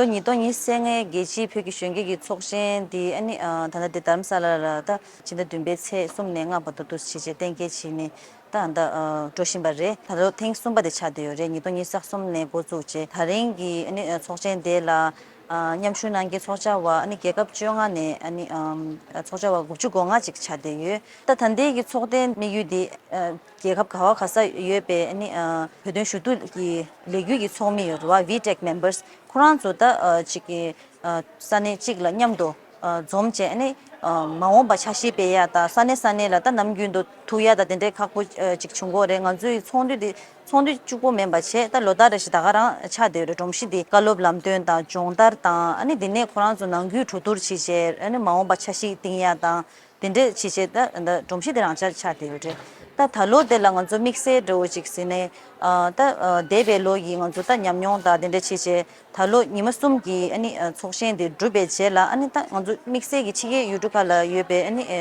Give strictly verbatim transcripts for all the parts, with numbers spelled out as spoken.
ཉིས་སྟོང་ཉི་ཤུ་རྩ་ལྔའི་རྒྱལ་སྤྱིའི་བོད་ཀྱི་གཞོན་སྐྱེས་ཀྱི་ཚོགས་ཆེན་འདི་ཨ་ནི་ཨ་ད་ལྟ་འདི་རྡ་རམ་ས་ལ་ལ་ད་ཕྱི་ཟླ་བདུན་པའི་ཚེས་གསུམ་ནས་ལྔ་བར་དུ་འདུག་སེ་བྱས་བྱས་གཏན་འཁེལ་བྱས་ནས་ད་ད་ཨ་འགྲོ་བཞིན་པ་རེད། ད་ལོ་ཐེངས་གསུམ་པ་དེ་ཆགས་བསྡད་ཡོད་རེད། ཉིས་སྟོང་ཉི་ཤུ་རྩ་གསུམ་ནས་འགོ་བཙུགས་བྱས་ད་རིང་གི་ཨ་ནི་ཚོགས་ཆེན་དེ་ལ་ཨ་མཉམ་ཞུགས་གནང་མཁན་ཚོགས་བཅར་བ་ཨ་ནི་རྒྱལ་ཁབ་བཅོ་ལྔ་ནས་ཨ་ནི་ཨ་ཚོགས་བཅར་བ་དགུ་བཅུ་གོ་ལྔ་ཅིག་ཆགས་བསྡད་ཡོད། ད་ད་ལྟའི་གི་ཚོགས་ཐེངས་དམིགས་ཡུལ་དེ་ཨ་རྒྱལ་ཁབ་ག་བ་ག་ས་ཡོད་པའི་ཨ་ནི་ཨ་བོད་དོན་ཞུ་གཏུག་གི་ལས་འགུལ་གྱི་ཚོགས་མི་ཡོད་རེད་བ། བི་ཊེག་མེམ་བར་སི་ཁོ་རང་ཚོ་ད་ཨ་ཅིག་གི་ཨ་ས་གནས་གཅིག་ལ་མཉམ་དུ་ཨ་འཛོམས་བྱས་ཨ་ནི་ཨ་མ་འོངས་པ་འཆར་གཞི་སྤེལ་ཡ་དང་ས་གནས་ས་གནས་ལ་ད་ནམ་རྒྱུན་དུ་ཐུག་ཡ་དང་དེ་འདྲའི་ཁག་པོ་ཨ་ཅིག་བྱུང་གི་ཡོད་རེད། ང་ཚོའི་ཚོགས་འདུ་དེ་ཚོགས་འདུ་གཅིག་པོ་མིན་པ་བྱས་ད་ལོ་ལྟར་རེ་བཞིན་ད་ག་རང་ཆགས་བསྡད་ཡོད་རེད། སྒྲོམ་གཞི་འདི་བཀའ་སློབ་ལམ་སྟོན་དང་སྦྱོང་བརྡར་དང་ཨ་ནི་དེ་ནས་ཁོ་རང་ཚོ་ནང་ཁུལ་གྲོས་བསྡུར་བྱས་བྱས་ཨ་ནི་མ་འོངས་པ་འཆར་གཞི་བཏིང་ཡ་དང་། དེ་འདྲས་བྱས་བྱས་ད་ད་སྒྲོམ་གཞི་དེ་རང་འཇགས་ཆགས་བསྡད་ཡོད་རེད། ད་ད་ལོ་དེ་ལ་ང་ཚོ་དམིགས་བསལ་འདྲ་བོ་ཅིག་ཟེར་ནས་ཨ་ད་ཨ་འདས་པའི་ལོ་ཡི་ང་ཚོ་ད་ཉམས་མྱོང་དང་དེ་འདྲས་བྱས་བྱས་ད་ལོ་ཉི་མ་གསུམ་གྱི་ཨ་ནི་ཨ་ཚོགས་ཆེན་དེ་གྲུབ་པའི་རྗེས་ལ་ཨ་ནི་ད་ང་ཚོ་དམིགས་བསལ་གྱི་ཕྱི་རྒྱལ་ཡུལ་གྲུ་ཁག་ལ་ཡོད་པའི་ཨ་ནི་ཨ་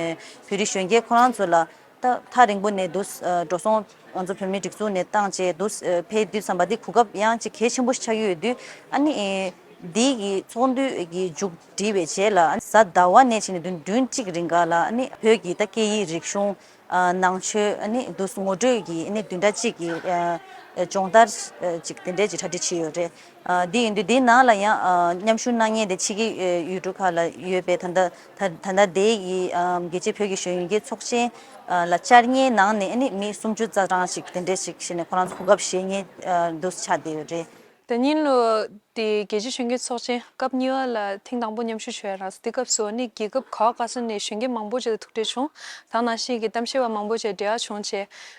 བོད་རིགས་གཞོན་སྐྱེས་ཁོ་རང་ཚོ་ལ་ད་ཐག་རིང་པོ་ནས་འདུག་ཨ་འགྲོ་སོང་ང་ཚོ་བོད་མིའི་སྒྲིག་འཛུགས་ནས་བཏང་བྱས་འདུག་ཨ་ཕེབས་དུས་ཙམ་པ་འདི་གོ་སྐབས་ཡང་ཅིག་གལ་ཆེན་པོ་ཞིག་ཆགས་ཀྱི་ཡོད་དུས་ཨ་ནི་ཨ། འདི་གི་ཚོགས་འདུ་གི་མཇུག་སྒྲིལ་བའི་རྗེས་ལ་གཟའ་ཟླ་བ་ནས་བྱས་ནས་བདུན་བདུན་གཅིག་རིང་ག་ལ་ཨ་ནི་བོད་ཀྱི་ད་སྐད་ཡིག་རིག་གཞུང་ཨ་ནང་ཆོས་ཨ་ནི་འདུག་ངོ་སྤྲོད་ཀྱི་ཨ་ནི་བདུན་ཕྲག་གཅིག་གི་ཨ་སྦྱོང་བརྡར་ཨ་ཅིག་དེ་འདྲས་ཅིག་གྲ་སྒྲིག་བྱས་ཡོད་རེད། ཨ་འདི་ཡིན་དུས་འདིའི་ནང་ལ་ཡང་ཨ་མཉམ་ཞུགས་གནང་མཁན་དེ་ཕྱི་རྒྱལ་ཨ་ཡུལ་གྲུ་ཁག་ལ་ཡོད་པའི་ད་ལྟ་ད་ད་ལྟ་དེ་ཡི་ཨ་རྒྱལ་སྤྱིའི་བོད་ཀྱི་གཞོན་སྐྱེས་ཚོགས་ཆེན་ཨ་ལ་བཅར་མཁན་ནང་ནས་ཨ་ནི་མི་སུམ་ཅུ་རྩ་གྲངས་ཅིག་དེ་འདྲས་ཅིག་བྱས་ནས་ཁོ་རང་ཚོ་གོ་སྐབས་བཞེས་མཁན་ཨ་འདུག་ཆགས་བསྡད་ཡོད་རེད། དེ་ཉིན་ལོ་དེ་རྒྱལ་སྤྱིའི་གཞོན་སྐྱེས་ཚོགས་ཆེན་སྐབས་གཉིས་པ་ལ་ཐེངས་དང་པོ་མཉམ་ཞུགས་ཞུ་ཡ་རག་སོང་། དེ་སྐབས་སུ་ནི་རྒྱལ་ཁབ་ག་བ་ག་ས་ནས་གཞོན་སྐྱེས་མང་པོ་ཅིག་ལ་ཐུག་འཕྲད་བྱུང་། དེ་ནང་བཞིན་གྱི་གཏམ་བཤད་པ་མང་པོ་ཅིག་འབྲེལ་བ་བྱུང་བྱས་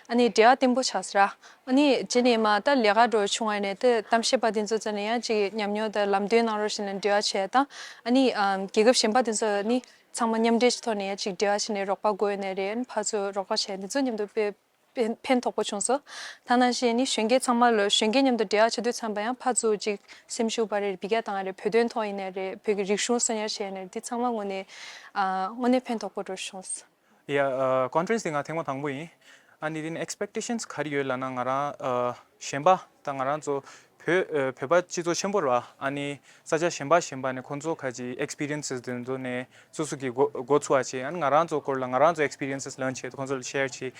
ཨ་ནི་འབྲེལ་བ་བརྟན་པོ་ཆགས་སོང་ར། ཨ་ནི་རྗེས་ནས་མ་ད་ལས་ཀ་འགྲོ་བྱུང་བ་ནས་དེ་གཏམ་བཤད་པ་དེ་ཚོ་རྩ་ནས་ཡང་ཅིག་ཉམས་མྱོང་དང་ལམ་སྟོན་གནང་རོགས་ཞེས་ནས་འབྲེལ་བ་བྱས་དང་ཨ་ནི་ཨམ་རྒྱལ་ཁབ་གཞན་པ་དེ་ཚོ་ནི་ཚང་མ་མཉམ་འབྲེལ་གྱི་ཐོག་ནས་ཡང་ཅིག་འབྲེལ་བ་བྱས་ནས་རོགས་པ་དགོས་ནས་རེད། ཨ་ནི་ཕར་ཚུར་རོགས་པ་བྱས་དེ་ཚོ་མཉམ་དུ་དཔེ་ཕན་ཕན་ཐོགས་པོ་བྱུང་སོང་། ད་ནང་བཞིན་ནི་གཞོན་སྐྱེས་ཚང་མ་ལ་གཞོན་སྐྱེས་མཉམ་དུ་འབྲེལ་བ་བྱེད་དུས་ཙམ་པ་ཡང་ཕར་ཚུར་ཅིག་སེམས་ཤུགས་སྤར་རེས་འབུལ་རྒྱག་བཏང་ཡ་རེད། བོད་དོན་ཐོག་ཡིན་ནའི་རེད། བོད་ཀྱི་རིག་གཞུང་གསོན་ཉར་བྱས་ཡ་ནའི་རེད། འདི་ཚང་མ་དངོས་གནས་ཨ་དངོས་གནས་ཕན་ཐོགས་པོ་འགྲོ་བྱུང་སོང་། ཡ་ཨ་ཀོན་ཕ་རེན་སི་འདི་ང་ཐེངས་མ་དང་པོ་ཡིན། ཨ་ནི་འདི་ནི་ཨེགས་པེག་ཊེ་ཤན་སི་ག་རེ་ཡོད་ལབ་ན་ང་རང་ཨ་གཞན་པ་དང་ང་རང་ཚོ་བོད་ཨ་བོད་པ་སྤྱི་ཚོགས་ཆེན་པོ་ར་ཨ་ནི་ས་ཆ་གཞན་པ་གཞན་པ་ནས་ཁོང་ཚོ་ཁ་ཅིག་ཨེགས་པི་རི་ཡན་སི་དེ་ཚོ་ནས་སོ་སོ་གི་འགོ་འགོ་ཚུགས་པ་བྱས། ཨ་ནི་ང་རང་ཚོ་སྐོར་ལ་ང་རང་ཚོ་ཨེགས་པི་རི་ཡན་སི་ལབ་བྱས་ཁོང་ཚོ་ལ་ཤེར་བྱས།